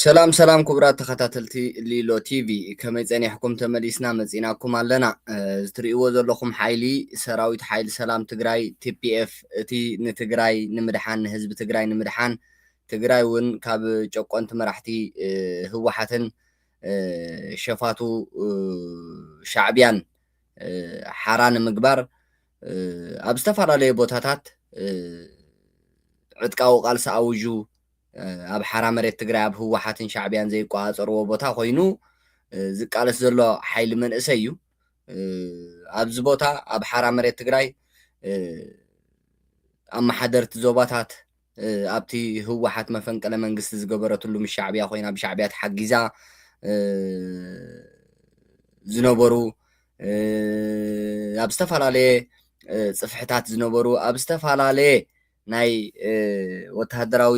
ሰላም ሰላም ክቡራት ተኸታተልቲ ሊሎ ቲቪ፣ ከመይ ጸኒሕኩም? ተመሊስና መጺናኩም ኣለና። እዚ ትርእይዎ ዘለኹም ሓይሊ ሰራዊት ሓይሊ ሰላም ትግራይ፣ ቲፒኤፍ፣ እቲ ንትግራይ ንምድሓን፣ ንህዝቢ ትግራይ ንምድሓን፣ ትግራይ እውን ካብ ጨቆንቲ መራሕቲ ህወሓትን ሸፋቱ ሻዕቢያን ሓራ ንምግባር ኣብ ዝተፈላለዩ ቦታታት ዕጥቃዊ ቃልሲ ኣውጁ ኣብ ሓራ መሬት ትግራይ ኣብ ህወሓትን ሻዕቢያን ዘይቋፀርዎ ቦታ ኮይኑ ዝቃለስ ዘሎ ሓይሊ መንእሰይ እዩ። ኣብዚ ቦታ ኣብ ሓራ መሬት ትግራይ ኣመሓደርቲ ዞባታት ኣብቲ ህወሓት መፈንቅለ መንግስቲ ዝገበረትሉ ምስ ሻዕቢያ ኮይና ብሻዕቢያ ተሓጊዛ ዝነበሩ ኣብ ዝተፈላለየ ፅፍሕታት ዝነበሩ ኣብ ዝተፈላለየ ናይ ወተሃደራዊ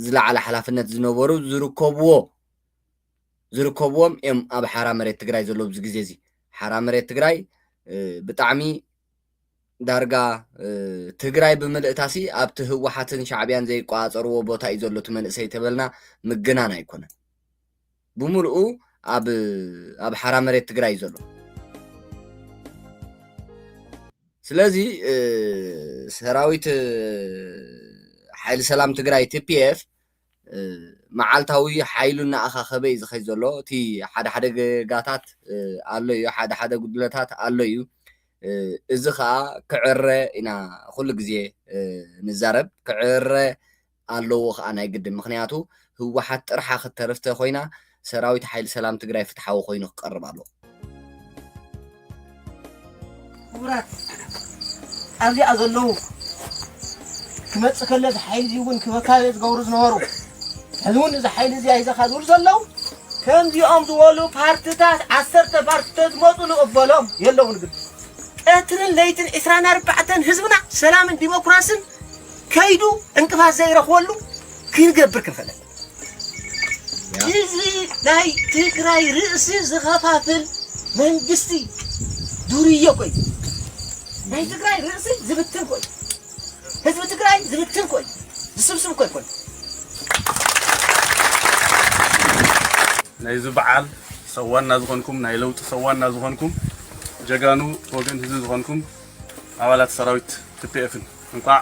ዝለዓለ ሓላፍነት ዝነበሩ ዝርከብዎ ዝርከብዎም እዮም ኣብ ሓራ መሬት ትግራይ ዘሎ ኣብዚ ግዜ እዚ። ሓራ መሬት ትግራይ ብጣዕሚ ዳርጋ ትግራይ ብምልእታሲ ኣብቲ ህወሓትን ሻዕቢያን ዘይቋፀርዎ ቦታ እዩ ዘሎ እቲ መንእሰይ ተበልና ምግናን ኣይኮነን። ብምልኡ ኣብ ኣብ ሓራ መሬት ትግራይ እዩ ዘሎ። ስለዚ ሰራዊት ሓይሊ ሰላም ትግራይ ቲፒኤፍ መዓልታዊ ሓይሉ እናኣኻኸበ እዩ ዝኸይ ዘሎ። እቲ ሓደ ሓደ ገጋታት ኣሎ እዩ፣ ሓደ ሓደ ጉድለታት ኣሎ እዩ። እዚ ከዓ ክዕረ ኢና ኩሉ ግዜ ንዛረብ። ክዕረ ኣለዎ ከዓ ናይ ግድን። ምክንያቱ ህወሓት ጥርሓ ክተርፍ ተኮይና ሰራዊት ሓይሊ ሰላም ትግራይ ፍትሓዊ ኮይኑ ክቀርብ ኣለዎ። ክቡራት ኣብዚኣ ዘለዉ ክመፅእ ከሎ እዚ ሓይሊ እዚ እውን ክበካበ ዝገብሩ ዝነበሩ ሕዚ እውን እዚ ሓይሊ እዚ ኣይዘኻ ዝብሉ ዘለዉ ከምዚኦም ዝበሉ ፓርትታት ዓሰርተ ፓርቲ ተዝመፁ ንቕበሎም የለውን ግን ቀትርን ለይትን ዕስራን ኣርባዕተን ህዝብና ሰላምን ዲሞክራስን ከይዱ እንቅፋት ዘይረኽበሉ ክንገብር ክንፈለጥ እዚ ናይ ትግራይ ርእሲ ዝኸፋፍል መንግስቲ ዱርዮ ኮይ ናይ ትግራይ ርእሲ ዝብትን ኮይ ህዝቢ ትግራይ ዝብትን ኮይ ዝስብስብ ኮይ ኮይ ናይዚ በዓል ሰዋና ዝኾንኩም ናይ ለውጢ ሰዋና ዝኾንኩም ጀጋኑ ወገን ህዝቢ ዝኾንኩም ኣባላት ሰራዊት ቲፒኤፍን እንኳዕ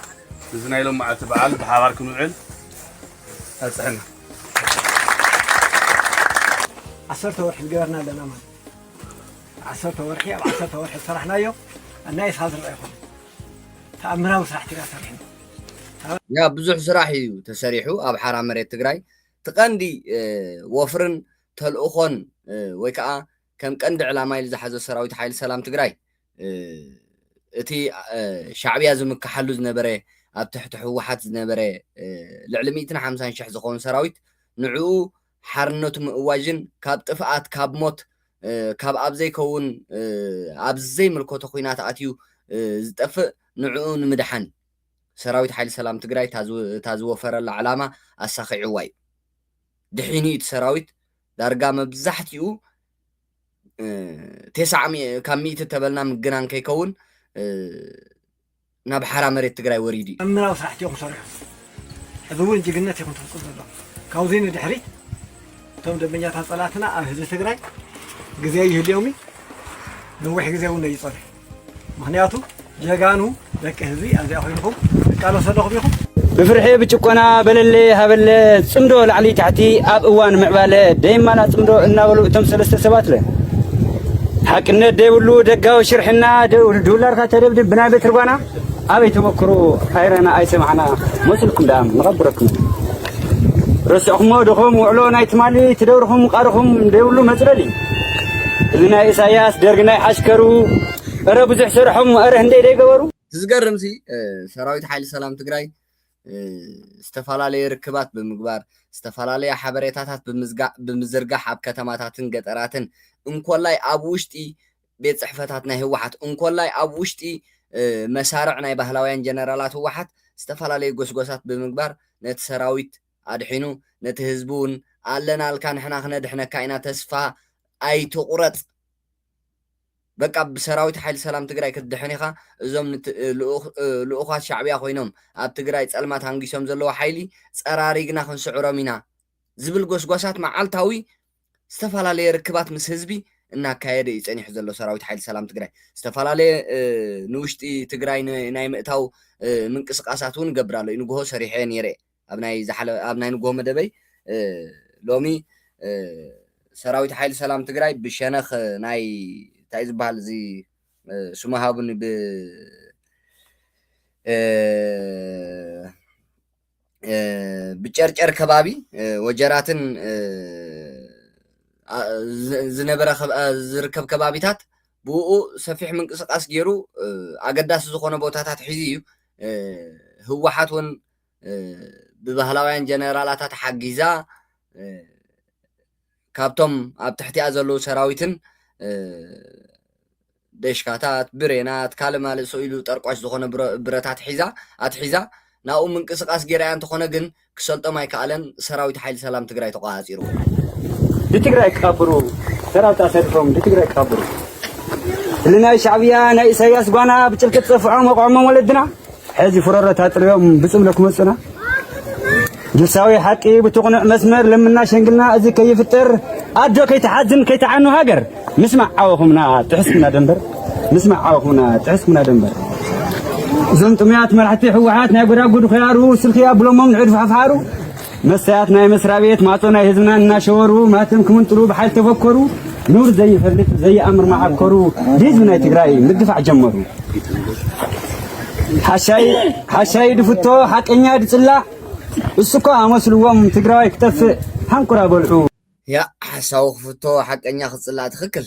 እዚ ናይ ሎም መዓልቲ በዓል ብሓባር ክንውዕል ኣብፅሐና። ዓሰርተ ወርሒ ዝገበርና ኣለና ማለት ዓሰርተ ወርሒ ኣብ ዓሰርተ ወርሒ ዝሰራሕናዮ ኣናይ ሳብ ዝረኣ ይኮነ ተኣምራዊ ስራሕ ትጋ ሰሪሕና። ያ ብዙሕ ስራሕ እዩ ተሰሪሑ ኣብ ሓራ መሬት ትግራይ። እቲ ቀንዲ ወፍርን ተልእኾን ወይ ከዓ ከም ቀንዲ ዕላማ ኢሉ ዝሓዞ ሰራዊት ሓይሊ ሰላም ትግራይ እቲ ሻዕብያ ዝምክሓሉ ዝነበረ ኣብ ትሕቲ ህወሓት ዝነበረ ልዕሊ ሚእትን ሓምሳን ሽሕ ዝኸውን ሰራዊት ንዕኡ ሓርነቱ ምእዋጅን ካብ ጥፍኣት ካብ ሞት ካብ ኣብ ዘይከውን ኣብ ዘይምልከቶ ኲናት ኣትዩ ዝጠፍእ ንዕኡ ንምድሓን ሰራዊት ሓይሊ ሰላም ትግራይ እታ ዝወፈረላ ዕላማ ኣሳኺዕዋ እዩ። ድሒኑ እዩ እቲ ሰራዊት ዳርጋ መብዛሕትኡ ተስዓ ካብ ሚእቲ ተበልና ምግናን ከይከውን ናብ ሓራ መሬት ትግራይ ወሪዱ እዩ። ኣምራዊ ስራሕቲ ኢኹም ሰሪሑ ሕዚ እውን ጅግነት ኢኹም ትፍፅም ዘሎ ካብዚ ንድሕሪት እቶም ደንበኛታት ፀላእትና ኣብ ህዝቢ ትግራይ ግዜ ይህልዮም እዩ ነዊሕ ግዜ እውን ይፀንሕ ምክንያቱ ጀጋኑ ደቂ ህዝቢ ኣብዚኣ ኮይንኩም ትቃለሱ ኣለኹም ኢኹም። ብፍርሒ ብጭቆና በለለ ሃበለ ጽምዶ ላዕሊ ታሕቲ ኣብ እዋን ምዕባለ ደይማና ጽምዶ እናበሉ እቶም ሰለስተ ሰባት ለ ሓቅነት ደይብሉ ደጋዊ ሽርሕና ድውላርካ ተደብድብ ብናይ በትርጓና ኣበይ ተመክሩ ኣይረና ኣይሰማዕና መስልኩም ደኣ ንቐብረኩም ረስዕኹሞ ድኹም ውዕሎ ናይ ትማሊ ትደብርኹም ቃርኹም ደይብሉ መጽለሊ እዚ ናይ ኢሳያስ ደርግ ናይ ዓሽከሩ እረ ብዙሕ ሰርሖም እረ ህንደይ ደይገበሩ። እቲ ዝገርም ሲ ሰራዊት ሓይሊ ሰላም ትግራይ ዝተፈላለየ ርክባት ብምግባር ዝተፈላለየ ሓበሬታታት ብምዝርጋሕ ኣብ ከተማታትን ገጠራትን እንኮላይ ኣብ ውሽጢ ቤት ፅሕፈታት ናይ ህወሓት እንኮላይ ኣብ ውሽጢ መሳርዕ ናይ ባህላውያን ጀነራላት ህወሓት ዝተፈላለየ ጎስጎሳት ብምግባር ነቲ ሰራዊት ኣድሒኑ ነቲ ህዝቢ እውን ኣለናልካ ንሕና ክነድሕነካ ኢና ተስፋ ኣይትቑረፅ በቃ ብሰራዊት ሓይሊ ሰላም ትግራይ ክትድሕን ኢኻ። እዞም ልኡኻት ሻዕብያ ኮይኖም ኣብ ትግራይ ፀልማት ሃንጊሶም ዘለዉ ሓይሊ ፀራሪግና ክንስዕሮም ኢና ዝብል ጎስጓሳት መዓልታዊ ዝተፈላለየ ርክባት ምስ ህዝቢ እናካየደ እዩ ፀኒሑ ዘሎ ሰራዊት ሓይሊ ሰላም ትግራይ። ዝተፈላለየ ንውሽጢ ትግራይ ናይ ምእታው ምንቅስቃሳት እውን ገብር ኣሎ እዩ። ንግሆ ሰሪሐ ነይረ ኣብ ናይ ንግሆ መደበይ። ሎሚ ሰራዊት ሓይሊ ሰላም ትግራይ ብሸነኽ ናይ እንታይ ዝበሃል እዚ ስሙ ሃቡኒ ብ ብጨርጨር ከባቢ ወጀራትን ዝነበረ ዝርከብ ከባቢታት ብኡ ሰፊሕ ምንቅስቃስ ገይሩ ኣገዳሲ ዝኾነ ቦታታት ሒዙ እዩ። ህወሓት እውን ብባህላውያን ጀነራላታት ሓጊዛ ካብቶም ኣብ ትሕቲኣ ዘለዉ ሰራዊትን ደሽካታት፣ ብሬናት፣ ካልእ ማልእ ስኢሉ ጠርቋሽ ዝኾነ ብረታት ሒዛ ኣትሒዛ ናብኡ ምንቅስቃስ ገይራ እያ። እንተኾነ ግን ክሰልጦም ኣይከኣለን። ሰራዊት ሓይሊ ሰላም ትግራይ ተቆፃፂሩ። ንትግራይ ክቐብሩ ሰራዊት ኣሰሪፎም ንትግራይ ክቐብሩ ህልናይ ሻዕብያ ናይ ኢሳያስ ጓና ብጭልቂ ዝፀፍዖም ኣቋሞም ወለድና ሕዚ ፍረሮ ታጥርዮም ብፅምለ ክመፁና ግሳዊ ሓቂ ብትቕኑዕ መስመር ለምና ሸንግልና እዚ ከይፍጠር ኣዶ ከይትሓዝን ከይትዓኑ ሃገር ምስማዕ ዓወኹምና ጥሕስኩምና ደንበር ምስማዕ ዓወኹምና ጥሕስኩምና ደንበር እዞም ጥሙያት መራሕቲ ህወሓት ናይ ጎዳጉድ ኸያሩ ስልኪ ኣብሎሞም ንዕድ ፋፍሓሩ መሳያት ናይ መስሪያ ቤት ማጾ ናይ ህዝብና እናሸወሩ ማተም ክምንጥሉ ብሓይል ተፈከሩ ኑር ዘይፈልጥ ዘይኣምር መዓከሩ ህዝቢ ናይ ትግራይ ምግፋዕ ጀመሩ። ሓሻይ ሓሻይ ድፍቶ ሓቀኛ ድፅላእ እሱ እኳ ኣመስልዎም ትግራዋይ ክጠፍእ ሓንቁራ በልዑ። ያ ሓሳዊ ክፍቶ ሓቀኛ ክፅላእ ትኽክል።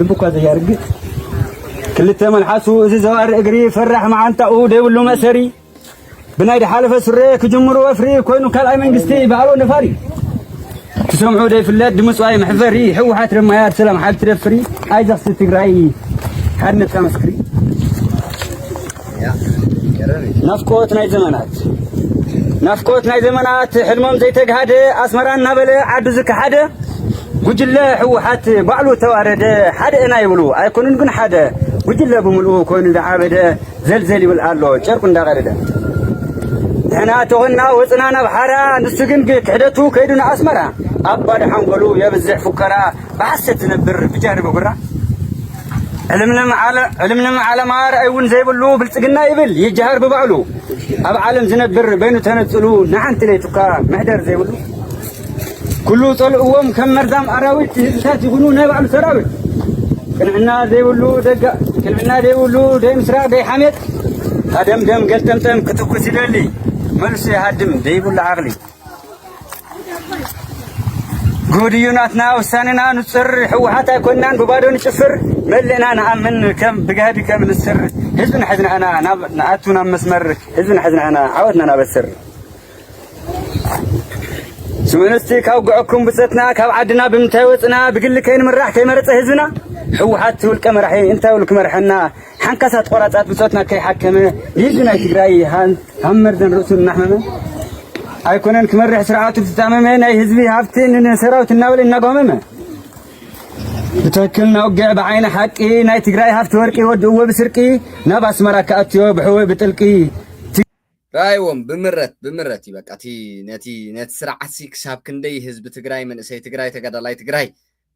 ልቢ እኳ ዘያርግእ ክልተ መልሓሱ እዚ ዘዋሪ እግሪ ፈራሕ መዓንጣኡ ደይብሉ መእሰሪ ብናይ ድሓለፈ ሱረ ክጅምሩ ወፍሪ ኮይኑ ካልኣይ መንግስቲ ብኣበው ነፋሪ ትሰምዑ ደይፍለጥ ድምፅዋይ መሕፈሪ ህወሓት ደማያት ሰላም ሓይል ትደፍሪ ኣይዘኽሲ ትግራይ ሓድነትካ መስክሪ። ናፍቆት ናይ ዘመናት ናፍቆት ናይ ዘመናት ሕልሞም ዘይተግሃደ ኣስመራ እናበለ ዓዱ ዝከሓደ ጉጅለ ህወሓት ባዕሉ ተዋረደ ሓደ እና ይብሉ ኣይኮኑን ግን ሓደ ጉጅለ ብምልኡ ኮይኑ ዝዓበደ ዘልዘል ይብል ኣሎ ጨርቁ እንዳቐደደ ንሕና ተኾንና ወፅና ናብ ሓራ ንሱ ግን ክሕደቱ ከይዱ ንኣስመራ ኣብ ባዶ ሓንጎሉ የብዝሕ ፉከራ ብሓሰት ዝነብር ብጃህሪ ብጉራ ዕልምልም ዓለማ ርኣይ እውን ዘይብሉ ብልፅግና ይብል ይጀሃር ብባዕሉ ኣብ ዓለም ዝነብር በይኑ ተነፅሉ ንሓንቲ ለይቱካ መሕደር ዘይብሉ ኩሉ ፀልእዎም ከም መርዛም ኣራዊት ህዝብታት ይኹኑ ናይ ባዕሉ ሰራዊት ቅንዕና ዘይብሉ ደጋ ቅንዕና ዘይብሉ ደይ ምስራቅ ደይ ሓሜት ሃደምደም ገልጠምጠም ክትኩስ ይደሊ መልሱ ይሃድም ዘይብሉ ዓቕሊ ጉድ እዩ ናትና ውሳኔና ንፅር ህወሓት ኣይኮንናን ብባዶ ንጭፍር መሊእና ንኣምን ከም ብጋህዲ ከም ንስር ህዝቢ ንሕዝና ኢና ናብ ንኣቱ ናብ መስመር ህዝቢ ንሕዝና ኢና ዓወትና ናበስር ስምዕንስቲ ካብ ጉዐኩም ብፀትና ካብ ዓድና ብምንታይ ወፅና ብግሊ ከይንምራሕ ከይመረፀ ህዝብና ህወሓት ውልቀ መራሒ እንታይ ውል ክመርሐና ሓንካሳት ቆራፃት ብፆትና ከይሓከመ ንህዝቢ ናይ ትግራይ ሃመርዘን ርእሱ እናሕመመ ኣይኮነን ክመርሕ ስርዓቱ ዝተመመ ናይ ህዝቢ ሃፍቲ ንሰራዊት እናበለ እናጓመመ ብትክክል ናውግዕ ብዓይኒ ሓቂ ናይ ትግራይ ሃፍቲ ወርቂ ወድእዎ ብስርቂ ናብ ኣስመራ ክኣትዮ ብሕወ ብጥልቂ ራይዎም ብምረት ብምረት እዩ በቃ እቲ ነቲ ነቲ ስርዓት ሲ ክሳብ ክንደይ ህዝቢ ትግራይ መንእሰይ ትግራይ ተጋዳላይ ትግራይ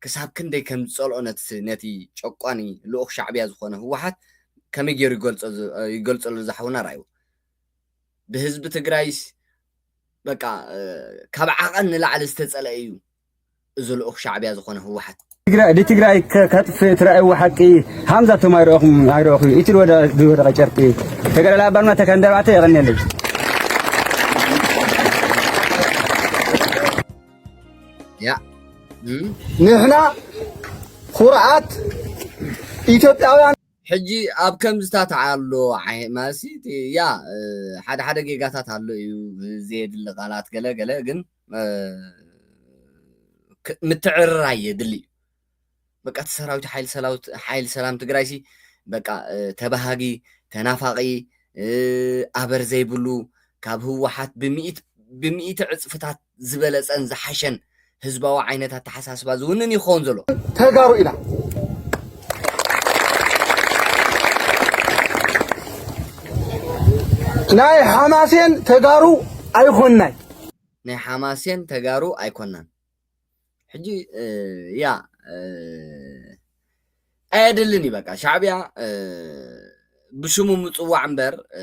ክሳብ ክንደይ ከም ዝፀልኦ ነቲ ነቲ ጨቋኒ ልኡኽ ሻዕብያ ዝኾነ ህወሓት ከመይ ገይሩ ይገልፀሉ ዝሓውና ራይዎ ብህዝቢ ትግራይስ በቃ ካብ ዓቐን ንላዕሊ ዝተፀለአ እዩ እዚ ልኡኽ ሻዕብያ ዝኾነ ህወሓት። ንትግራይ ከጥፍእ ትረኣይዎ ሓቂ ሃምዛ ቶም ኣይረእኹም ኣይረእኹ ኢቲ ዝወደቐ ጨርቂ ተገለላ ኣባልማ ተከንደባተ የቐንየለይ። ያ ንሕና ኩርዓት ኢትዮጵያውያን ሕጂ ኣብ ከምዝታት ኣሎ ማለሲ ያ ሓደ ሓደ ጌጋታት ኣሎ እዩ ዘየድሊ ቃላት ገለ ገለ ግን ምትዕርራይ የድሊ እዩ። በቃ እቲ ሰራዊት ሓይሊ ሰላም ትግራይ ሲ በቃ ተባሃጊ ተናፋቂ ኣበር ዘይብሉ ካብ ህወሓት ብሚእቲ ዕፅፍታት ዝበለፀን ዝሓሸን ህዝባዊ ዓይነት ኣተሓሳስባ ዝውንን ይኸውን ዘሎ። ተጋሩ ኢና። ናይ ሓማሴን ተጋሩ ኣይኮንናይ። ናይ ሓማሴን ተጋሩ ኣይኮናን። ሕጂ እ፣ ያ እ፣ ኣየድልን እዩ። በቃ ሻዕብያ እ፣ ብሽሙ ምጽዋዕ እምበር እ፣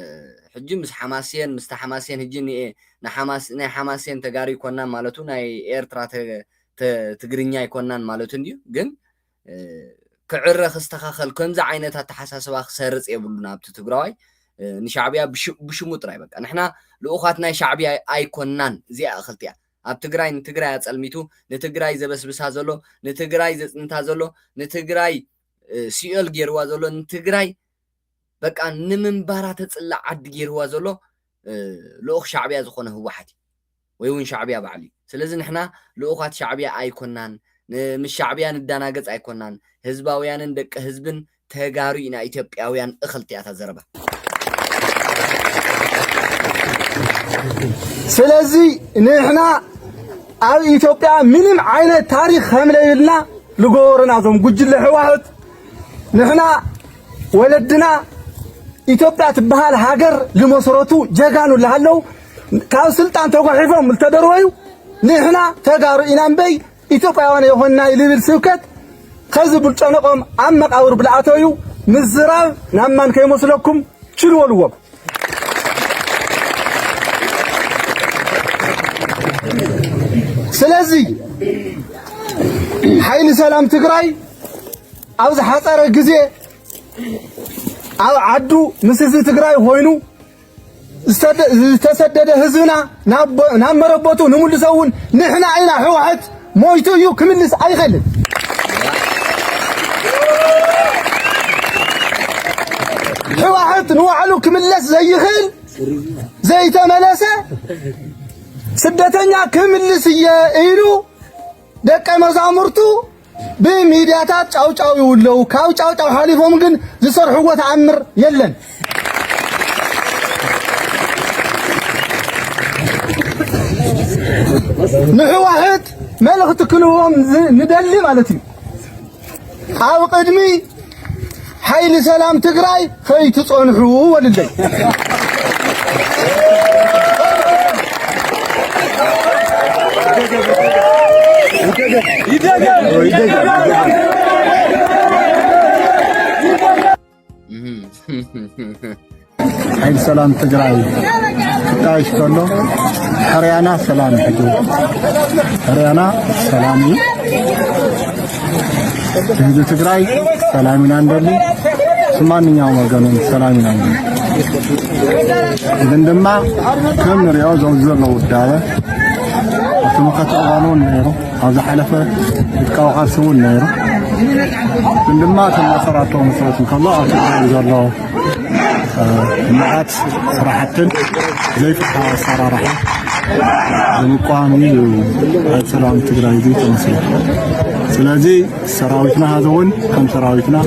ሕጂ ምስ ሓማሴን ምስታ ሓማሴን ሕጂ ንኤ ንሓማስ ናይ ሓማሴን ተጋሩ ኣይኮናን ማለቱ ናይ ኤርትራ ተ- ተ- ትግርኛ ኣይኮናን ማለቱ እንድዩ። ግን እ፣ ክዕረ ክስተኻኸል ከምዚ ዓይነት ኣተሓሳስባ ክሰርጽ የብሉን ኣብቲ ትግራዋይ እ፣ ንሻዕብያ ብሽ- ብሽሙ ጥራይ በቃ ንሕና ልኡኻት ናይ ሻዕብያ ኣይኮናን። እዚኣ እኽልቲ እያ ኣብ ትግራይ ንትግራይ ኣጸልሚቱ ንትግራይ ዘበስብሳ ዘሎ ንትግራይ ዘጽንታ ዘሎ ንትግራይ እ፣ ሲኦል ገይርዋ ዘሎ ንትግራይ በቃ ንምንባራ ተጽላእ ዓዲ ገይርዋ ዘሎ እ፣ ልኡኽ ሻዕብያ ዝኾነ ህወሓት እዩ ወይ እውን ሻዕብያ ባዕሉ እዩ። ስለዚ ንሕና ልኡኻት ሻዕብያ ኣይኮናን፣ ን- ምስ ሻዕብያ ንዳናገጽ ኣይኮናን፣ ህዝባውያንን ደቂ ህዝብን ተጋሩ ኢና ኢትዮጵያውያን እኽልቲ እያ እታ ዘረባ። ስለዚ ንሕና ኣብ ኢትዮጵያ ምንም ዓይነት ታሪኽ ከም ለይብልና ልጎርና እዞም ጉጅለ ህወሓት ንሕና ወለድና ኢትዮጵያ ትበሃል ሃገር ልመሰረቱ ጀጋኑ ላሃለው ካብ ስልጣን ተጓሒፎም ልተደርወዩ ንሕና ተጋሩ ኢና እምበይ ኢትዮጵያውያን የኾንና ልብል ስብከት ከዚ ብልጨነቆም ኣብ መቃብር ብልኣተዩ ምዝራብ ናብ ማን ከይመስለኩም ችል በልዎም። ስለዚ ሓይሊ ሰላም ትግራይ ኣብ ዝሓፀረ ግዜ ኣብ ዓዱ ምስ ህዝቢ ትግራይ ኮይኑ ዝተደ- ዝተሰደደ ህዝብና ናብ ናብ መረበቱ ንምልሶ እውን ንሕና ኢና። ህወሓት ሞይቱ እዩ ክምልስ ኣይኽእልን። ህወሓት ንባዕሉ ክምለስ ዘይኽእል ዘይተመለሰ ስደተኛ ክምልስ እየ ኢሉ ደቀ መዛሙርቱ ብሚድያታት ጫውጫው ይውለው። ካብ ጫውጫው ሓሊፎም ግን ዝሰርሕዎ ተኣምር የለን። ንሕዋሕት መልእኽቲ ክንዎም ዝ- ንደሊ ማለት እዩ። ኣብ ቅድሚ ሓይሊ ሰላም ትግራይ ከይትፀንሑ ወልደይ። ሓይሊ ሰላም ትግራይ ክጣይሽ ከሎ ሕርያና ሰላም እዩ። ሕርያና ሰላም እዩ። ህዝቢ ትግራይ ሰላም ኢና እንደሊ፣ ማንኛውም ወገን ሰላም ኢና እንደሊ። ግን ድማ ከም ንሪኦ ዘው ዘሎ ውዳበ ኣብቲ መኸተ እዋን እውን ነይሩ፣ ኣብ ዝሓለፈ ዕጥቃዊ ቃልሲ እውን ነይሩ። ግን ድማ እቶም ኣሰራርተው መስረት እንከሎ ኣብ ትግራይ ዘሎ እ፣ ልምዓት ስራሕትን ዘይፍትሓዊ ኣሰራርሓ ብምቋም እዩ ኣብ ሰላም ትግራይ እዚ ተመስሪቱ። ስለዚ ሰራዊትና ሀዚ እውን ከም ሰራዊትና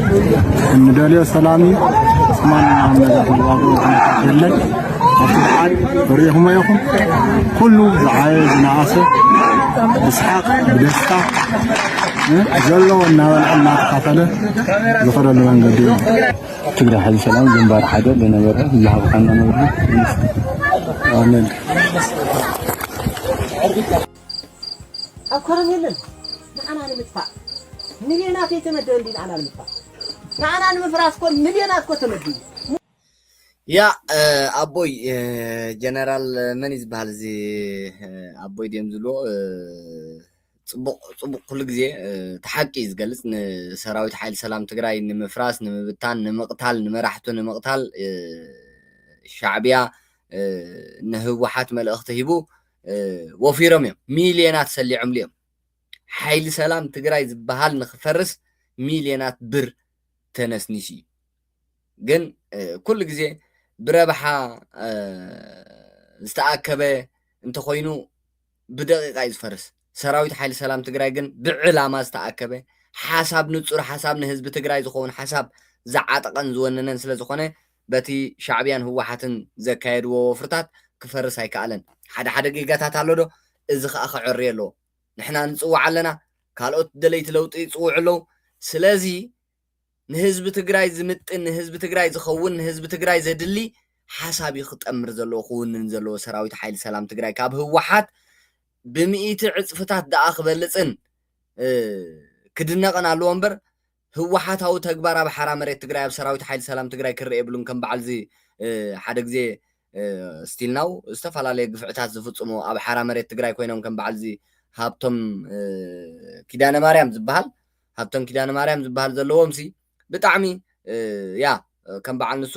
እንደልዮ ሰላም እዩ። ማንኛውም ነገር ክንዋግኦ ኩነታት የለን። ኣብቲ በዓል ርኢኹሞ ኢኹም። ኩሉ ዝዓየ ዝነኣሰ ብስሓቕ ብደስታ እ፣ ዘለዎ እናበልዐ እናተኻፈለ ዝኸደሉ መንገዲ እዩ። ትግራይ ሓይሊ ሰላም ግንባር ሓደ ዝነበረ ዝሃብካና ነብሪ ይመስገን። ኣሜን። ኣብ ኮረም የለን። ንዓና ንምጥፋእ ሚልዮናት እየተመደበ እንዲ ንዓና ንምጥፋእ ንዓና ንምፍራስ እኮ ሚልዮናት እኮ ተመዲቡ። ያ እ፣ ኣቦይ እ፣ ጀነራል መን እዩ ዝበሃል እዚ እ፣ ኣቦይ ድዮም ዝብልዎ እ፣ ጽቡቕ ጽቡቕ ኩሉ ግዜ እ፣ እቲ ሓቂ እዩ ዝገልጽ። ንሰራዊት ሓይሊ ሰላም ትግራይ ንምፍራስ፣ ንምብታን፣ ንምቕታል፣ ንመራሕቱ ንምቕታል እ፣ ሻዕብያ እ፣ ንህወሓት መልእኽቲ ሂቡ እ፣ ወፊሮም እዮም። ሚልዮናት ሰሊዖምሉ እዮም። ሓይሊ ሰላም ትግራይ ዝበሃል ንክፈርስ ሚልዮናት ብር ተነስኒሱ እዩ። ግን እ፣ ኩሉ ግዜ ብረብሓ እ፣ ዝተኣከበ እንተኾይኑ ብደቂቃ እዩ ዝፈርስ። ሰራዊት ሓይሊ ሰላም ትግራይ ግን ብዕላማ ዝተኣከበ ሓሳብ፣ ንፁር ሓሳብ፣ ንህዝቢ ትግራይ ዝኸውን ሓሳብ ዝዓጠቐን ዝወነነን ስለዝኾነ በቲ ሻዕብያን ህወሓትን ዘካየድዎ ወፍርታት ክፈርስ ኣይከኣለን። ሓደ ሓደ ጌጋታት ኣሎ ዶ? እዚ ከዓ ክዕሪ ኣለዎ። ንሕና ንፅውዕ ኣለና፣ ካልኦት ደለይቲ ለውጢ ይፅውዑ ኣለዉ። ስለዚ ንህዝቢ ትግራይ ዝምጥን፣ ንህዝቢ ትግራይ ዝኸውን፣ ንህዝቢ ትግራይ ዘድሊ ሓሳብ እዩ ክጠምር ዘለዎ፣ ክውንን ዘለዎ ሰራዊት ሓይሊ ሰላም ትግራይ ካብ ህወሓት ብሚእቲ ዕፅፍታት ደኣ ክበልፅን ክድነቕን ኣለዎ እምበር፣ ህወሓታዊ ተግባር ኣብ ሓራ መሬት ትግራይ ኣብ ሰራዊት ሓይሊ ሰላም ትግራይ ክረአ የብሉን። ከም በዓል እዚ ሓደ ግዜ ስቲልናው ዝተፈላለየ ግፍዕታት ዝፍፅሙ ኣብ ሓራ መሬት ትግራይ ኮይኖም ከም በዓል እዚ ሃብቶም ኪዳነ ማርያም ዝበሃል ሃብቶም ኪዳነ ማርያም ዝበሃል ዘለዎም ሲ ብጣዕሚ ያ ከም በዓል ንሱ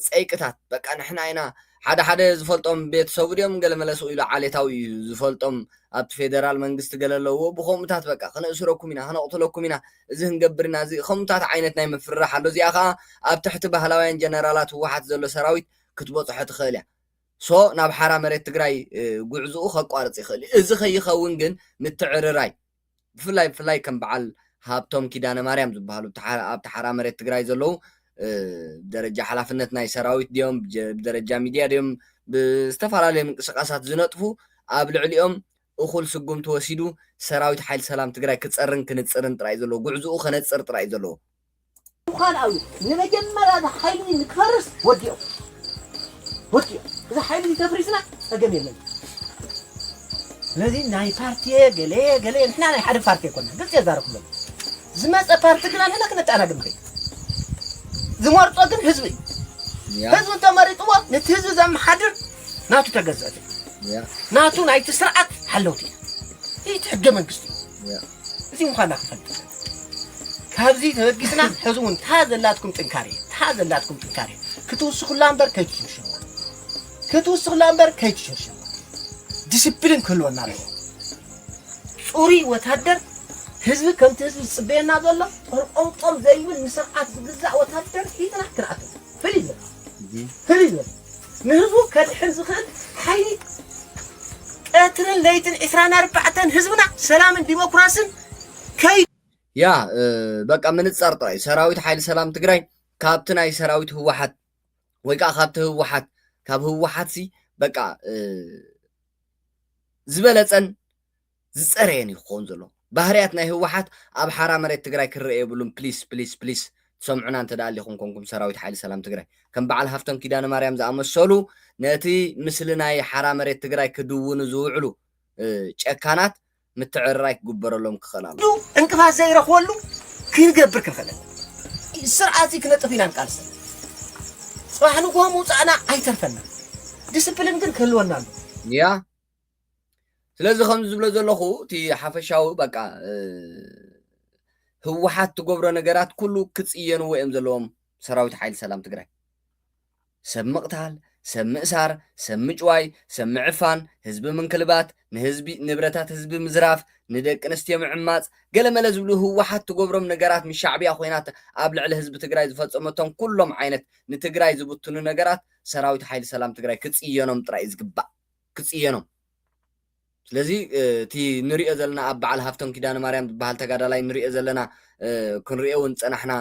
ፀይቅታት በቃ ንሕና ኢና ሓደ ሓደ ዝፈልጦም ቤተሰቡ ድዮም ገለ መለስ ኢሉ ዓሌታዊ እዩ ዝፈልጦም ኣብቲ ፌደራል መንግስቲ ገለ ኣለዎ ብከምኡታት በቃ ክነእስረኩም ኢና ክነቕትለኩም ኢና እዚ ክንገብር ኢና እዚ ከምኡታት ዓይነት ናይ ምፍርራሕ ኣሎ እዚኣ ከዓ ኣብ ትሕቲ ባህላውያን ጀነራላት ህወሓት ዘሎ ሰራዊት ክትበፅሖ ትኽእል እያ ሶ ናብ ሓራ መሬት ትግራይ ጉዕዝኡ ከቋርፅ ይኽእል እዩ እዚ ከይኸውን ግን ምትዕርራይ ብፍላይ ብፍላይ ከም በዓል ሃብቶም ኪዳነ ማርያም ዝበሃሉ ኣብቲ ሓራ መሬት ትግራይ ዘለዉ ብደረጃ ሓላፍነት ናይ ሰራዊት ድዮም ብደረጃ ሚድያ ድዮም ብዝተፈላለየ ምንቅስቃሳት ዝነጥፉ ኣብ ልዕሊኦም እኹል ስጉምቲ ወሲዱ ሰራዊት ሓይል ሰላም ትግራይ ክፀርን ክንፅርን ጥራይ ዘለዎ ጉዕዝኡ ከነፅር ጥራይ ዘለዎ ምዃን ኣብዩ ንመጀመርያ እዚ ሓይሊ ንክፈርስ ወዲኦም ወዲኦም እዚ ሓይሊ ተፍሪስና ፀገም የለን ስለዚ ናይ ፓርቲ ገለ ገለ ንሕና ናይ ሓደ ፓርቲ ኣይኮና ግልፂ የዛረብ ዘሎ ዝመፀ ፓርቲ ግና ንሕና ክነጣናግም ከይ ዝመርፆ ግን ህዝቢ ህዝቢ እንተመሪፅዎ ነቲ ህዝቢ ዘመሓድር ናቱ ተገዘእት ናቱ ናይቲ ስርዓት ሓለውቲ እቲ ሕገ መንግስቲ እዚ ምዃና ክፈልጥ ካብዚ ተበጊስና ሕዚ እውን ታ ዘላትኩም ጥንካሬ ታ ዘላትኩም ጥንካሬ ክትውስኹላ እምበር ከይትሽርሽርዋ ክትውስኹላ እምበር ከይትሽርሽርዋ ዲስፕሊን ክህልወና ኣለዎ ፅሩይ ወታደር ህዝቢ ከምቲ ህዝቢ ዝፅበየና ዘሎ ጠርቆምጦም ዘይብል ንስርዓት ዝግዛእ ወታደር ሒዝና ክንኣትው ፍልይ ዝበለ ፍልይ ዝበለ ንህዝቡ ከድሕን ዝኽእል ሓይሊ ቀትርን ለይትን ዕስራን ኣርባዕተን ህዝብና ሰላምን ዲሞክራስን ከይ ያ በቃ ምንፃር ጥራይ ሰራዊት ሓይሊ ሰላም ትግራይ ካብቲ ናይ ሰራዊት ህወሓት ወይ ከዓ ካብቲ ህወሓት ካብ ህወሓት ሲ በቃ ዝበለፀን ዝፀረየን እዩ ክኸውን ዘሎ ባህርያት ናይ ህወሓት ኣብ ሓራ መሬት ትግራይ ክረአ የብሉን ፕሊስ ፕሊስ ፕሊስ ትሰምዑና እንተ ደኣ ኣሊኹም ኮንኩም ሰራዊት ሓይሊ ሰላም ትግራይ ከም በዓል ሃፍቶም ኪዳነ ማርያም ዝኣመሰሉ ነቲ ምስሊ ናይ ሓራ መሬት ትግራይ ክድውኑ ዝውዕሉ ጨካናት ምትዕርራይ ክግበረሎም ክኽእል ኣሎ ዕንቅፋት ዘይረኽበሉ ክንገብር ክንኽእል ስርዓት ክነጥፍ ኢና ንቃልስ ፅባሕ ንግሆ ምውፃእና ኣይተርፈና ዲስፕሊን ግን ክህልወና ኣሎ ያ ስለዚ ከምዚ ዝብሎ ዘለኹ እቲ ሓፈሻዊ በቃ ህወሓት ትገብሮ ነገራት ኩሉ ክፅየንዎ እዮም ዘለዎም ሰራዊት ሓይሊ ሰላም ትግራይ ሰብ ምቕታል ሰብ ምእሳር ሰብ ምጭዋይ ሰብ ምዕፋን ህዝቢ ምንክልባት ንህዝቢ ንብረታት ህዝቢ ምዝራፍ ንደቂ ኣንስትዮ ምዕማፅ ገለመለ ዝብሉ ህወሓት ትገብሮም ነገራት ምስ ሻዕብያ ኮይና ኣብ ልዕሊ ህዝቢ ትግራይ ዝፈፀመቶም ኩሎም ዓይነት ንትግራይ ዝብትኑ ነገራት ሰራዊት ሓይሊ ሰላም ትግራይ ክፅየኖም ጥራይ እዩ ዝግባእ ክፅየኖም ስለዚ እቲ ንሪኦ ዘለና ኣብ በዓል ሃፍቶም ኪዳነ ማርያም ዝበሃል ተጋዳላይ ንሪኦ ዘለና ክንሪኦ እውን ዝፀናሕና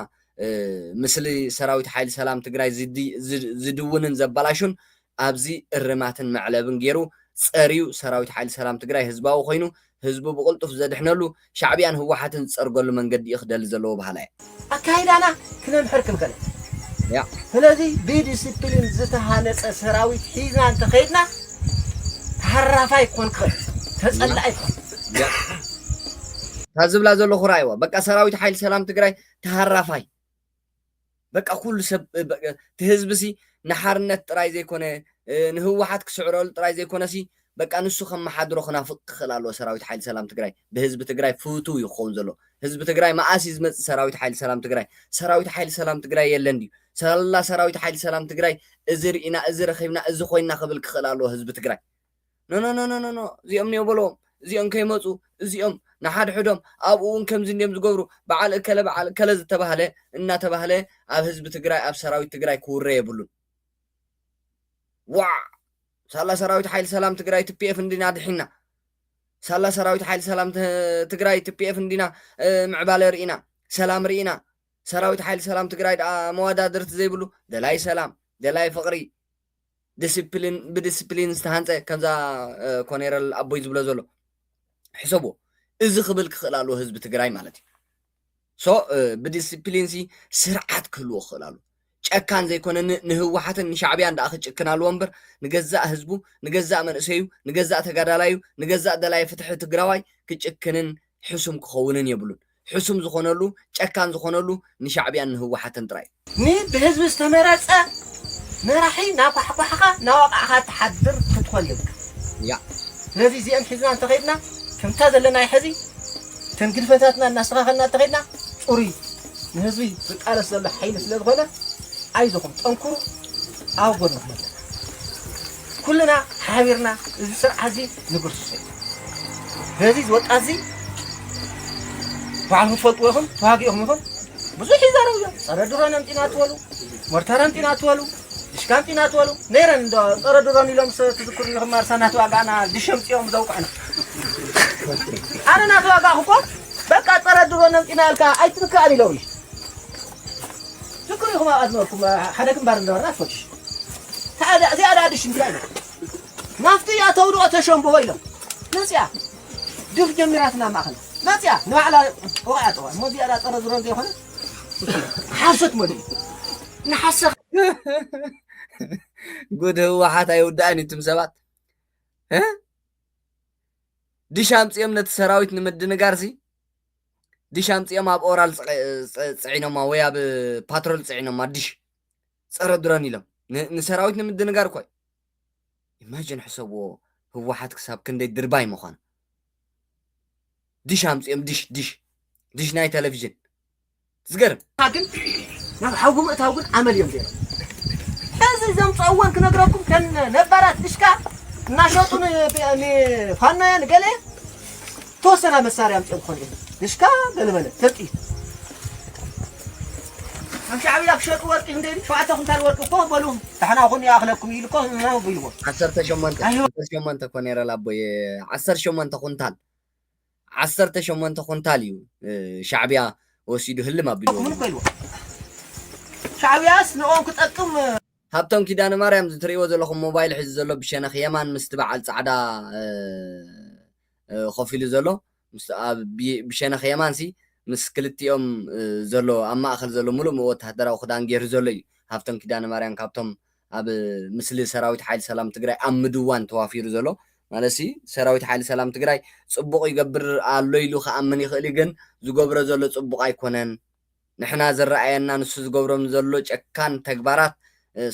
ምስሊ ሰራዊት ሓይሊ ሰላም ትግራይ ዝድውንን ዘባላሹን ኣብዚ እርማትን መዕለብን ገይሩ ፀርዩ ሰራዊት ሓይሊ ሰላም ትግራይ ህዝባዊ ኮይኑ ህዝቡ ብቕልጡፍ ዘድሕነሉ ሻዕብያን ህወሓትን ዝፀርገሉ መንገዲ እዩ ክደሊ ዘለዎ በሃላ እየ ኣካይዳና ክነምሕር ክንክእል ያ ስለዚ ብዲስፕሊን ዝተሃነፀ ሰራዊት ሒዝና እንተኸይድና ተሃራፋይ ክኾን ክኽእል ተፀላኢ ክኾን ያ ካብ ዝብላ ዘለኹ ራእይዋ በቃ ሰራዊት ሓይሊ ሰላም ትግራይ ተሃራፋይ በቃ ኩሉ ሰብ እቲ ህዝቢ ሲ ንሓርነት ጥራይ ዘይኮነ ንህወሓት ክስዕረሉ ጥራይ ዘይኮነ ሲ በቃ ንሱ ከመሓድሮ ክናፍቅ ክኽእል ኣለዎ ሰራዊት ሓይሊ ሰላም ትግራይ ብህዝቢ ትግራይ ፍቱ እዩ ክኸውን ዘሎ ህዝቢ ትግራይ መኣስ እዩ ዝመፅእ ሰራዊት ሓይሊ ሰላም ትግራይ ሰራዊት ሓይሊ ሰላም ትግራይ የለን ድዩ ሳላ ሰራዊት ሓይሊ ሰላም ትግራይ እዚ ርኢና እዚ ረኺብና እዚ ኮይና ክብል ክኽእል ኣለዎ ህዝቢ ትግራይ ኖኖኖኖኖ እዚኦም ንየው በልዎም እዚኦም ከይመፁ እዚኦም ንሓድሕዶም ኣብኡ እውን ከምዚ እንዲዮም ዝገብሩ በዓል እከለ በዓል እከለ ዝተባህለ እናተባህለ ኣብ ህዝቢ ትግራይ ኣብ ሰራዊት ትግራይ ክውረ የብሉን ዋዕ ሳላ ሰራዊት ሓይሊ ሰላም ትግራይ ትፒኤፍ እንዲና ድሒና ሳላ ሰራዊት ሓይሊ ሰላም ትግራይ ትፒኤፍ እንዲና ምዕባለ ርኢና ሰላም ርኢና ሰራዊት ሓይሊ ሰላም ትግራይ ደኣ መወዳድርቲ ዘይብሉ ደላይ ሰላም ደላይ ፍቅሪ ዲስፕሊን ብዲስፕሊን ዝተሃንፀ ከምዛ ኮኔረል ኣቦይ ዝብሎ ዘሎ ሕሰብዎ እዚ ክብል ክኽእል ኣለዎ ህዝቢ ትግራይ ማለት እዩ ሶ ብዲስፕሊን ሲ ስርዓት ክህልዎ ክኽእል ኣለዎ ጨካን ዘይኮነ ን- ንህወሓትን ንሻዕብያን ደኣ ክጭክን ኣለዎ እምበር፣ ንገዛእ ህዝቡ፣ ንገዛእ መንእሰዩ፣ ንገዛእ ተጋዳላዩ፣ ንገዛእ ደላይ ፍትሒ ትግራዋይ ክጭክንን ሕሱም ክኸውንን የብሉን። ሕሱም ዝኾነሉ፣ ጨካን ዝኾነሉ ንሻዕብያን ንህወሓትን ጥራይ። ንብህዝቢ ዝተመረፀ መራሒ ናኳሕኳሕኻ ናወቃዕኻ ትሓድር ክትኾን የብልካ። ያ ስለዚ እዚአን ሒዝና እንተኸይድና ከምታ ዘለና ሕዚ እተን ግድፈታትና እናስተኻኸልና እንተኸይድና ፅሩይ ንህዝቢ ዝቃለስ ዘሎ ሓይሊ ስለ ዝኾነ ኣይዞኹም ጠንክሩ፣ ኣብ ጎንኹም ኣለና። ኩልና ሓቢርና እዚ ስርዓት እዚ ንግርስሶ። በዚ ወጣት እዚ ባዕልኹም ትፈልጥዎ ኢኹም፣ ተዋጊእኹም ኢኹም። ብዙሕ ይዛረቡ እዮም። ፀረ ድሮን ኣምፂና ትበሉ፣ ሞርታር ኣምፂና ትበሉ፣ ድሽካ ኣምፂና ትበሉ። ነይረን እንዶ ፀረ ድሮን ኢሎም ትዝክሩ ኢኹም። ማርሳ እናተዋጋእና ድሽ ኣምፂኦም ዘውቅዕና። ኣነ እናተዋጋእኹ እኮ በቃ ፀረ ድሮን ኣምፂና ኢልካ ኣይትንካእን ኢሎም እዩ። ትዝክሩ ኢኹም። ኣብኣ ዝነበርኩም ሓደ ግንባር ዝነበርና ትፈልጡ። እዚኣ ደኣ ድሽ እንታይ ኢሎም ናፍቲ እያ ተውድኦ ተሸንብሆ ኢሎም መፅያ ድፍ ጀሚራትና ማእኸል መፅያ ንባዕላ ወቕዓ ጠዋ እሞ እዚኣ ደኣ ፀረ ድሮን ዘይኮነ ሓሶት መድዩ ንሓሰኻ ጉድ ህወሓት ኣይውዳእን እዩ። እትም ሰባት እ? ዲሽ ኣምፅኦም ነቲ ሰራዊት ንምድንጋር ሲ ዲሽ ኣምፅኦም ኣብ ኦራል ፅዒ- ፅዒ- ፅዒኖማ ወይ ኣብ ፓትሮል ፅዒኖማ ዲሽ ፀረ ድሮን ኢሎም ን- ንሰራዊት ንምድንጋር እኮ ኢማጅን ሕሰብዎ ህወሓት ክሳብ ክንደይ ድርባይ ምዃኑ ዲሽ ኣምፅኦም ዲሽ ዲሽ ዲሽ ናይ ቴሌቪዥን ዝገርም ግን ናብ ሓዊ ምእታው ግን ኣመል እዮም ገይሮም። ሕዚ ዘምፀእወን ክነግረኩም ከን ነባራት ድሽካ እናሸጡ ንፋኖየ ንገለ ተወሰና መሳርያ ኣምፅኦም ክኾኑ እዮም። ድሽካ ገለመለ ተብጢ ኣብ ሻዕብያ ክሸጡ ወርቂ እንደ ሸውዓተ ኩንታል ወርቂ እኮ በሉ ንሕና ኹን ይኣኽለኩም ኢሉ እኮ ነው ብልዎ። ዓሰርተ ሸሞንተ ዓሰርተ ሸሞንተ ኮኔረል ኣቦየ ዓሰርተ ሸሞንተ ኩንታል ዓሰርተ ሸሞንተ ኩንታል እዩ ሻዕብያ ወሲዱ ህልም ኣቢሉ ምን ኮይልዎ ሻዕብያስ ንኦም ክጠቅም ሃብቶም ኪዳነ ማርያም ዝትርእይዎ ዘለኹም ሞባይል ሒዙ ዘሎ ብሸነኽ የማን ምስቲ በዓል ፃዕዳ ኮፍ ኢሉ ዘሎ ብሸነኽ የማን ሲ ምስ ክልቲኦም ዘሎ ኣብ ማእኸል ዘሎ ሙሉእ ወተሃደራዊ ክዳን ገይሩ ዘሎ እዩ። ሃብቶም ኪዳነ ማርያም ካብቶም ኣብ ምስሊ ሰራዊት ሓይሊ ሰላም ትግራይ ኣብ ምድዋን ተዋፊሩ ዘሎ ማለት ሲ ሰራዊት ሓይሊ ሰላም ትግራይ ፅቡቕ ይገብር ኣሎ ኢሉ ክኣምን ይኽእል እዩ፣ ግን ዝገብሮ ዘሎ ፅቡቕ ኣይኮነን። ንሕና ዝረኣየና ንሱ ዝገብሮም ዘሎ ጨካን ተግባራት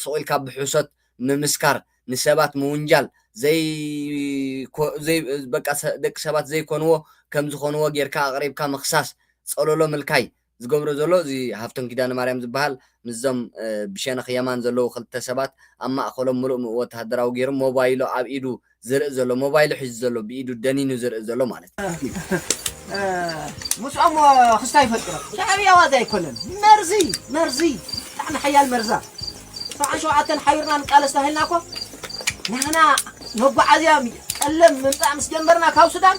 ስቕ ኢልካ ብሕሶት ምምስካር፣ ንሰባት ምውንጃል፣ ዘይ በቃ ደቂ ሰባት ዘይኮንዎ ከም ዝኾንዎ ጌርካ ኣቕሪብካ ምኽሳስ፣ ፀለሎ ምልካይ ዝገብሮ ዘሎ እዚ ሃፍቶም ኪዳነ ማርያም ዝበሃል ምስዞም ብሸነኽ የማን ዘለዉ ክልተ ሰባት ኣብ ማእኸሎም ምሉእ ወተሃደራዊ ገይሩ ሞባይሉ ኣብ ኢዱ ዝርኢ ዘሎ ሞባይሉ ሒዙ ዘሎ ብኢዱ ደኒኑ ዝርኢ ዘሎ ማለት እዩ። ምስኦም ክስታይ ይፈጥሮ ሻዕብያ ዋዛ ኣይኮነን። መርዚ መርዚ ብጣዕሚ ሓያል መርዛ ሰብዓን ሸውዓተን ሓቢርና ንቃለስ ተባሂልና እኮ ንሕና መጓዓዝያ ቀለም ምምፃእ ምስ ጀመርና ካብ ሱዳን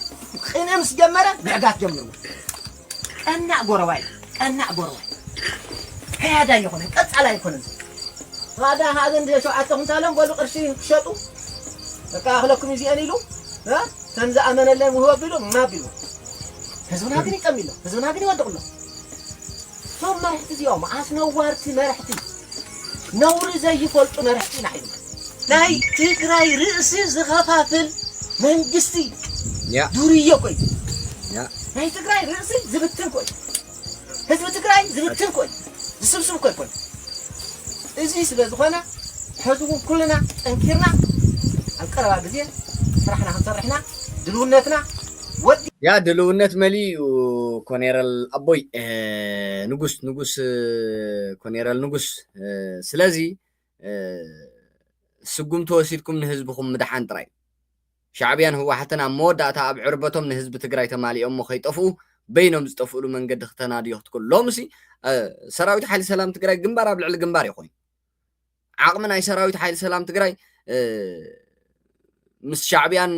ቅነ ምስ ጀመረ ምዕጋት ጀምርና። ቀናእ ጎረባይ ቀናእ ጎረባይ ከያዳ ይኮነ ቀፃላ ይኮነ ራዳ ሃዘን ሸውዓተ ኩንታሎም በሉ ቅርሺ ክሸጡ በቃ ኣኽለኩም እዚአን ኢሉ ከም ዝኣመነለን ውህብ ኣቢሉ ማቢሉ ህዝብና ግን ይጠሚሎ ህዝብና ግን ይወድቕሎ። እቶም መርሕቲ እዚኦም ኣስነዋርቲ መርሕቲ ነውሪ ዘይፈልጡ መርሕቲ ኢና ሒዝና ናይ ትግራይ ርእሲ ዝኸፋፍል መንግስቲ ዱርዮ ኮይኑ ናይ ትግራይ ርእሲ ዝብትን ኮይኑ ህዝቢ ትግራይ ዝብትን ኮይኑ ዝስብስብ እኮ ይኮን። እዚ ስለ ዝኾነ ሕዚ እውን ኩልና ጠንኪርና ኣብ ቀረባ ግዜ ስራሕና ክንሰርሕና ድልውነትና ወዲ ያ ድልውነት መሊኡ ኮኔረል ኣቦይ ንጉስ ንጉስ ኮኔረል ንጉስ ስለዚ ስጉምቲ ወሲድኩም ንህዝብኹም ምድሓን ጥራይ ሻዕብያን ህወሓትን ኣብ መወዳእታ ኣብ ዕርበቶም ንህዝቢ ትግራይ ተማሊኦሞ ከይጠፍኡ በይኖም ዝጠፍእሉ መንገዲ ክተናድዮ ክትክእሉ ሎምሲ ሰራዊት ሓይሊ ሰላም ትግራይ ግንባር ኣብ ልዕሊ ግንባር እዩ ኮይኑ ዓቕሚ ናይ ሰራዊት ሓይሊ ሰላም ትግራይ ምስ ሻዕብያን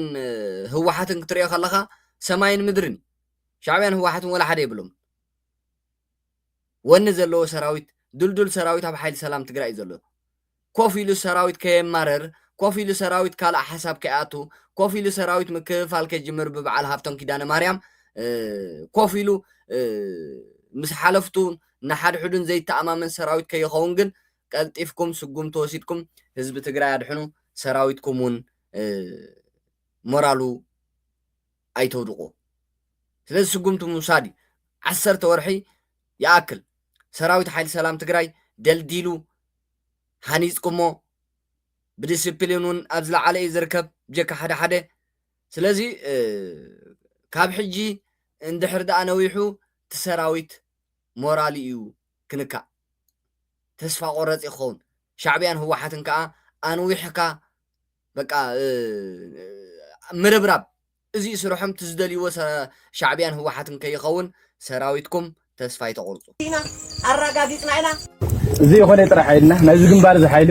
ህወሓትን ክትሪኦ ከለኻ ሰማይን ምድርን ሻዕብያን ህወሓትን ወላ ሓደ የብሎም ወኒ ዘለዎ ሰራዊት ድልዱል ሰራዊት ኣብ ሓይሊ ሰላም ትግራይ እዩ ዘሎ ኮፍ ኢሉ ሰራዊት ከየማረር ኮፍ ኢሉ ሰራዊት ካልእ ሓሳብ ከይኣቱ ኮፍ ኢሉ ሰራዊት ምክፍፋል ከይጅምር ብበዓል ሃብቶም ኪዳነ ማርያም ኮፍ ኢሉ ምስ ሓለፍቱ ንሓድሕዱን ዘይተኣማመን ሰራዊት ከይኸውን ግን ቀልጢፍኩም ስጉምቲ ወሲድኩም ህዝቢ ትግራይ ኣድሕኑ። ሰራዊትኩም እውን ሞራሉ ኣይተውድቁ። ስለዚ ስጉምቲ ምውሳድ እዩ። ዓሰርተ ወርሒ ይኣክል ሰራዊት ሓይሊ ሰላም ትግራይ ደልዲሉ ሃኒፅኩሞ። ብዲስፕሊን እውን ኣብ ዝለዓለ እዩ ዝርከብ፣ ብጀካ ሓደ ሓደ። ስለዚ ካብ ሕጂ እንድሕር ደኣ ነዊሑ እቲ ሰራዊት ሞራል እዩ ክንካእ። ተስፋ ቆረፅ ይኸውን። ሻዕብያን ህወሓትን ከዓ ኣንዊሕካ በቃ ምርብራብ፣ እዚ ስርሖም እቲ ዝደልይዎ ሻዕብያን ህወሓትን ከይኸውን ሰራዊትኩም ተስፋ ኣይተቑርፁ። ኢና ኣረጋጊፅና ኢና። እዚ ይኾነ ጥራሕ ሓይልና ናይዚ ግንባር እዚ ሓይሊ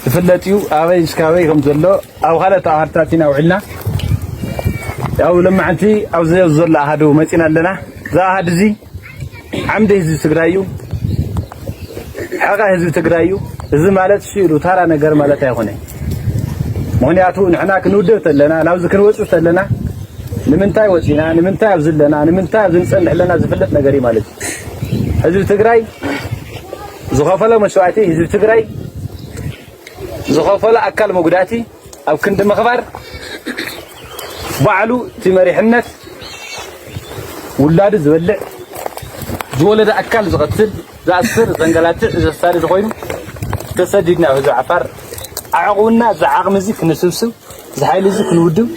ዝፍለጥ እዩ። ኣበይ እስካበይ ከም ዘሎ ኣብ ካልኦት ኣሃድታት ኢና ውዒልና። ያው ለማዓንቲ ኣብዚ ዘሎ ኣሃዱ መፂና ኣለና። እዚ ኣሃድ እዚ ዓምዲ ህዝቢ ትግራይ እዩ። ሓቃ ህዝቢ ትግራይ እዩ። እዚ ማለት ሽሉ ታራ ነገር ማለት ኣይኮነ። ምክንያቱ ንሕና ክንውድብ ተለና ናብዚ ክንወፅእ ተለና ንምንታይ ወፂና ንምንታይ ኣብዚ ኣለና ንምንታይ ኣብዚ ንፀንሕ ኣለና ዝፍለጥ ነገር እዩ ማለት እዩ። ህዝቢ ትግራይ ዝኸፈሎ መስዋእቲ ህዝቢ ትግራይ ዝኸፈሎ ኣካል መጉዳእቲ ኣብ ክንዲ ምኽባር ባዕሉ እቲ መሪሕነት ውላዱ ዝበልዕ ዝወለደ ኣካል ዝቐትል ዝኣስር ዘንገላትዕ ዘሳድድ ኮይኑ ተሰዲድና ህዝቢ ዓፋር ኣዕቑብና እዚ ዓቕሚ እዚ ክንስብስብ እዚ ሓይሊ እዚ ክንውድብ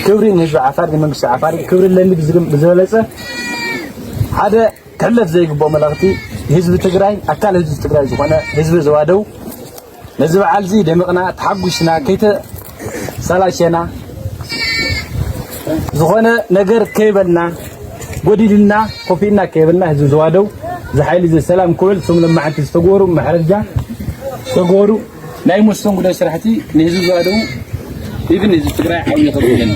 ክብሪ ንህዝቢ ዓፋር ንመንግስቲ ዓፋር ክብሪ ኣለኒ ብዝበለፀ ሓደ ክሕለፍ ዘይግብኦ መልእኽቲ ህዝቢ ትግራይ ኣካል ህዝቢ ትግራይ ዝኾነ ህዝቢ ዘዋደው ነዚ በዓል እዚ ደሚቕና ተሓጒስና ከይተሰላሸና ዝኾነ ነገር ከይበልና ጎዲልና ኮፍ ኢልና ከይበልና ህዝቢ ዘዋደው እዚ ሓይሊ እዚ ሰላም ክውዕል ስም ለማዓንቲ ዝተገበሩ ማሕረጃ ዝተገበሩ ናይ መስተንግዶ ስራሕቲ ንህዝቢ ዘዋደው ኢቭን ህዝቢ ትግራይ ዓብዪ ክብሪ ኣለኒ።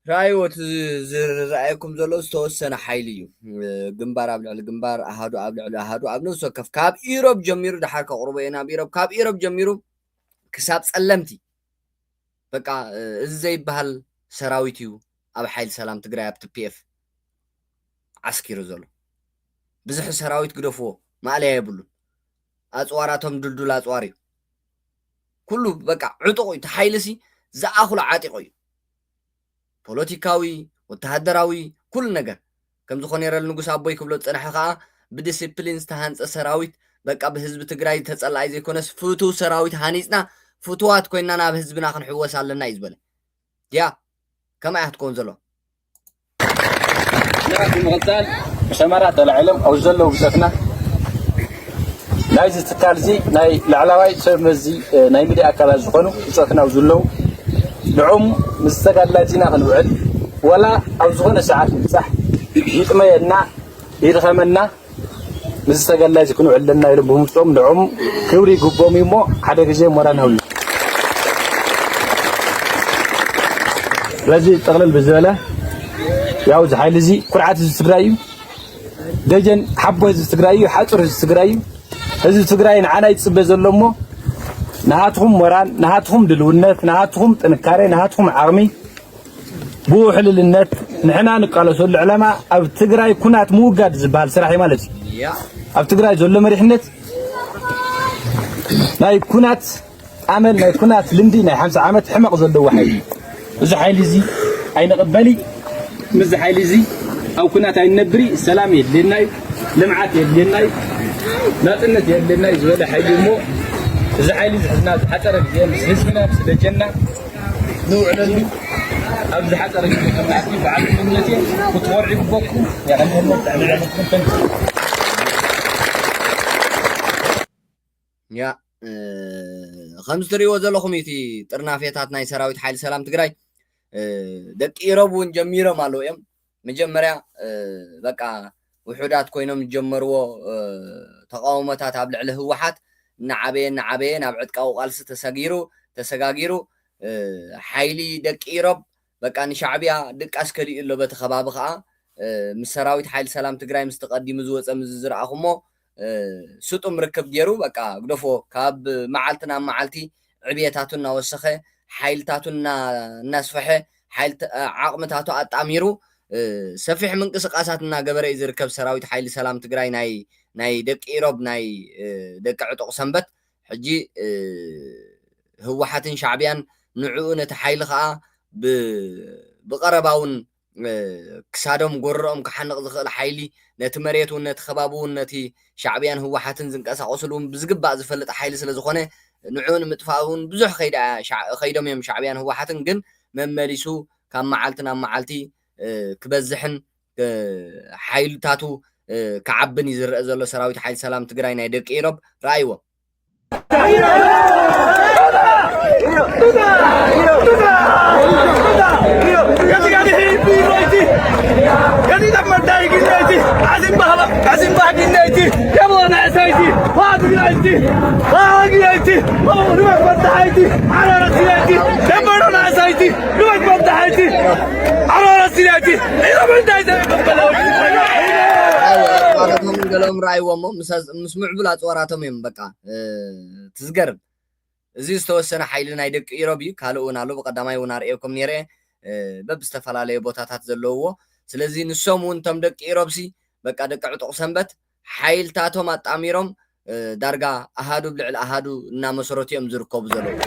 ራእይዎ እቲ ዝረኣየኩም ዘሎ ዝተወሰነ ሓይሊ እዩ። ግንባር ኣብ ልዕሊ ግንባር፣ ኣሃዱ ኣብ ልዕሊ ኣሃዱ፣ ኣብ ነፍሲ ወከፍ ካብ ኢሮብ ጀሚሩ፣ ድሓር ከቕርቦ እየ ናብ ኢሮብ፣ ካብ ኢሮብ ጀሚሩ ክሳብ ጸለምቲ በቃ እዚ ዘይበሃል ሰራዊት እዩ ኣብ ሓይሊ ሰላም ትግራይ ኣብ ቲፒኤፍ ዓስኪሩ ዘሎ። ብዙሕ ሰራዊት ግደፍዎ ማእለያ የብሉን። ኣፅዋራቶም ድልዱል ኣፅዋር እዩ። ኩሉ በቃ ዕጡቕ እዩ። እቲ ሓይሊ ሲ ዝኣኽሎ ዓጢቑ እዩ። ፖለቲካዊ፣ ወተሃደራዊ፣ ኩሉ ነገር። ከምዚ ኮኔረል ንጉስ ኣቦይ ክብሎ ዝፀንሐ ከዓ ብዲሲፕሊን ዝተሃንፀ ሰራዊት በቃ ብህዝቢ ትግራይ ተፀላኢ ዘይኮነስ ፍቱው ሰራዊት ሃኒፅና ፍቱዋት ኮይንና ናብ ህዝብና ክንሕወስ ኣለና እዩ ዝበለ። ድያ ከማይ ኣትኮን ዘሎ ምዕራፍ ብምቕፃል ሰመራ ተላዒሎም ኣብ ዘለዉ ብፀትና ናይዚ ትካል እዚ ናይ ላዕላዋይ ሰብ መዚ ናይ ሚዲያ ኣካላት ዝኾኑ ብፀትና ኣብ ዘለዉ ንዕኦም ምስ ተጋድላይ ዚና ክንውዕል ወላ ኣብ ዝኾነ ሰዓት ንብፃሕ ይጥመየና ይድኸመና ምስ ተጋድላይ እዚ ክንውዕል ኣለና ኢሎም ብምምፅኦም ንዕኦም ክብሪ ይግብኦም እዩ እሞ ሓደ ግዜ ሞራል ሃብሉ ስለዚ ጠቕልል ብዝበለ ያው እዚ ሓይሊ እዚ ኩርዓት ህዝቢ ትግራይ እዩ ደጀን ሓቦ ህዝቢ ትግራይ እዩ ሓፁር ህዝቢ ትግራይ እዩ ህዝቢ ትግራይ ንዓና ይፅበ ዘሎ እሞ ናሃትኹም ሞራል ናሃትኹም ድልውነት ናሃትኹም ጥንካሬ ናሃትኹም ዓቕሚ ብውሕልልነት ንሕና ንቃለሰሉ ዕላማ ኣብ ትግራይ ኩናት ምውጋድ ዝበሃል ስራሕ እዩ ማለት እዩ ኣብ ትግራይ ዘሎ መሪሕነት ናይ ኩናት ኣመል ናይ ኩናት ልምዲ ናይ ሓምሳ ዓመት ሕመቕ ዘለዎ ሓይሊ እዚ ሓይሊ እዚ ኣይንቕበሊ ምስዚ ሓይሊ እዚ ኣብ ኩናት ኣይንነብሪ ሰላም የድልየና እዩ ልምዓት የድልየና እዩ ናፅነት የድልየና እዩ ዝበለ ሓይሊ እሞ እዚ ሓይሊ እዚ ሕዝና ዝሓፀረ ግዜ ምስ ህዝብና ምስ ደጀና ንውዕለሉ ኣብ ዝሓፀረ ግዜ ከምናቲ በዓል እምነቴ ክትወርዒ ግበኩም የቐንየልና ብጣዕሚ ዘመስግን ያ ከምዚ ትሪእዎ ዘለኹም እዩ እቲ ጥርናፌታት ናይ ሰራዊት ሓይሊ ሰላም ትግራይ ደቂ ኢሮብ እውን ጀሚሮም ኣለዉ እዮም መጀመርያ በቃ ውሑዳት ኮይኖም ዝጀመርዎ ተቃውሞታት ኣብ ልዕሊ ህወሓት እናዓበየ እናዓበየ ናብ ዕጥቃዊ ቃልሲ ተሰጊሩ ተሰጋጊሩ ሓይሊ ደቂ ኢሮብ በቃ ንሻዕብያ ድቃስ ከሊኡ ኣሎ በቲ ከባቢ ከዓ ምስ ሰራዊት ሓይሊ ሰላም ትግራይ ምስ ተቀዲሙ ዝወፀ ምስ ዝረኣኹሞ ስጡም ርክብ ገይሩ በቃ ግደፎ ካብ መዓልቲ ናብ መዓልቲ ዕብየታቱ እናወሰኸ ሓይልታቱ እናስፈሐ ዓቕምታቱ ኣጣሚሩ ሰፊሕ ምንቅስቃሳት እናገበረ እዩ ዝርከብ ሰራዊት ሓይሊ ሰላም ትግራይ ናይ ናይ ደቂ ኢሮብ ናይ ደቂ ዕጡቕ ሰንበት። ሕጂ ህወሓትን ሻዕብያን ንዕኡ ነቲ ሓይሊ ከዓ ብቀረባ እውን ክሳዶም ጎረኦም ክሓንቕ ዝኽእል ሓይሊ፣ ነቲ መሬት እውን ነቲ ከባቢ እውን ነቲ ሻዕብያን ህወሓትን ዝንቀሳቐስሉ እውን ብዝግባእ ዝፈልጥ ሓይሊ ስለ ዝኾነ ንዕኡ ንምጥፋእ እውን ብዙሕ ከይዶም እዮም። ሻዕብያን ህወሓትን ግን መመሊሱ ካብ መዓልቲ ናብ መዓልቲ ክበዝሕን ሓይልታቱ ክዓብን እዩ ዝረአ ዘሎ ሰራዊት ሓይሊ ሰላም ትግራይ ናይ ደቂ ኢሮብ። ረኣይዎ። ኣጽዋራቶም ገለኦም ረኣይዎ እሞ ምስ ምዕቡል ኣጽዋራቶም እዮም በቃ ትዝገርም። እዚ ዝተወሰነ ሓይሊ ናይ ደቂ ኢሮብ እዩ። ካልእ እውን ኣሎ። ብቀዳማይ እውን ኣርእየኩም ነይረ በብዝተፈላለየ ቦታታት ዘለውዎ። ስለዚ ንሶም እውን እቶም ደቂ ኢሮብሲ በቃ ደቂ ዕጡቕ ሰንበት ሓይልታቶም ኣጣሚሮም ዳርጋ ኣሃዱ ብልዕሊ ኣሃዱ እናመሰረቱ እዮም ዝርከቡ ዘለዉ።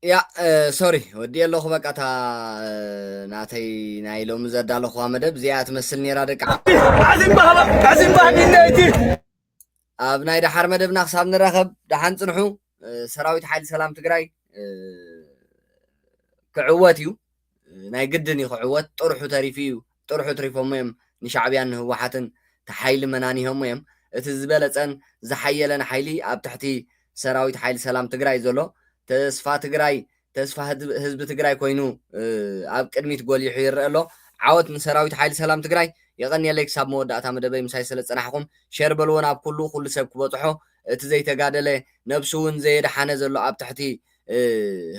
ያ ሶሪ ወዲ ኣለኹ በቃ እታ ናተይ ናይ ሎሚ ዘዳለኹዋ መደብ እዚኣ ትመስል ነይራ ደቂ ዓዚም ባህባ ዓዚም ባህጊ ነይቲ ኣብ ናይ ደሓር መደብና ክሳብ ንራኸብ ደሓን ጽንሑ። ሰራዊት ሓይሊ ሰላም ትግራይ ክዕወት እዩ። ናይ ግድን እዩ ክዕወት። ጥርሑ ተሪፉ እዩ። ጥርሑ ትሪፎሞ እዮም ንሻዕብያን ንህወሓትን ተሓይሊ መናኒሆሞ እዮም። እቲ ዝበለፀን ዝሓየለን ሓይሊ ኣብ ትሕቲ ሰራዊት ሓይሊ ሰላም ትግራይ ዘሎ ተስፋ ትግራይ ተስፋ ህዝቢ ትግራይ ኮይኑ ኣብ ቅድሚት ጎሊሑ ይረአ ኣሎ። ዓወት ንሰራዊት ሓይሊ ሰላም ትግራይ። የቐንየለይ ክሳብ መወዳእታ መደበይ ምሳይ ስለ ዝፀናሕኹም። ሸር በልዎ ናብ ኩሉ ኩሉ ሰብ ክበፅሖ። እቲ ዘይተጋደለ ነብሱ እውን ዘየድሓነ ዘሎ ኣብ ትሕቲ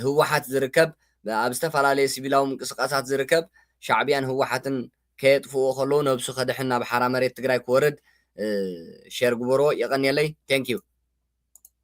ህወሓት ዝርከብ ኣብ ዝተፈላለየ ሲቪላዊ ምንቅስቃሳት ዝርከብ ሻዕብያን ህወሓትን ከየጥፍዎ ከለዉ ነብሱ ከድሕን ናብ ሓራ መሬት ትግራይ ክወርድ ሸር ግበርዎ። የቐንየለይ። Thank you።